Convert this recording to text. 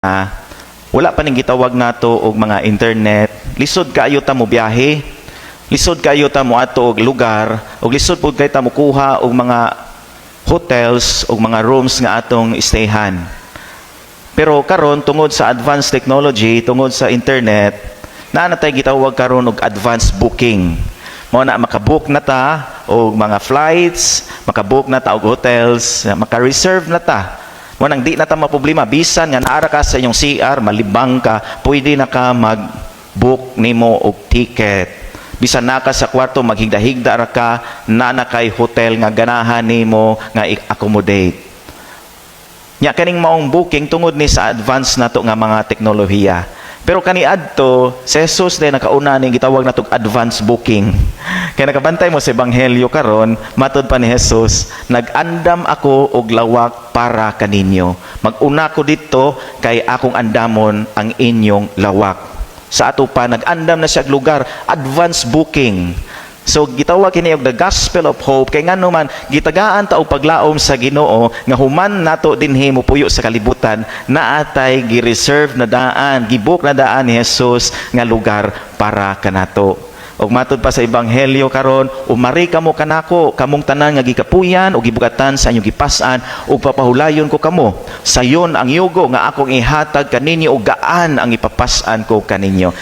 Wala pa ning gitawag nato og mga internet. Lisod kaayo ta mo biyahe. Lisod kaayo ta mo adto og lugar ug lisod pud kay ta mo kuha og mga hotels ug mga rooms nga atong stayhan. Pero karon, tungod sa advanced technology, tungod sa internet, naa na tay gitawag karon og advanced booking. Mao na makabook na ta og mga flights, makabook na ta og hotels, maka-reserve na ta. Mao nang di na ta maproblema bisan nga naara ka sa inyong CR, malibang ka, pwede na ka mag-book nimo og ticket. Bisan na ka sa kwarto, maghigda-higda ra ka, naa na kay hotel nga ganahan nimo nga i-accommodate. Nya kaning maong booking, tungod ni sa advance nato nga mga teknolohiya. Pero kaniadto, si Jesus din nakauna ning gitawag natog advance booking. Kay nakabantay mo sa ebanghelyo karon, matud pa ni Jesus, "Nag-andam ako og lawak para kaninyo. Mag-una ko didto kay akong andamon ang inyong lawak." Sa ato pa, nag-andam na siya og lugar, advance booking. So gitawag kini og the gospel of hope kay ngano man gitagaan ta og paglaom sa Ginoo nga human nato dinhi mopuyo sa kalibutan, naa tay gi-reserve na daan, gibook na daan ni Jesus nga lugar para kanato. Ug matud pa sa ebanghelyo karon, "Umari kamo kanako, kamong tanan nga gikapuyan o gibugatan sa inyong gipas-an, ug papahulayon ko kamo. Sayon ang yugo nga akong ihatag kaninyo ug gaan ang ipapas-an ko kaninyo."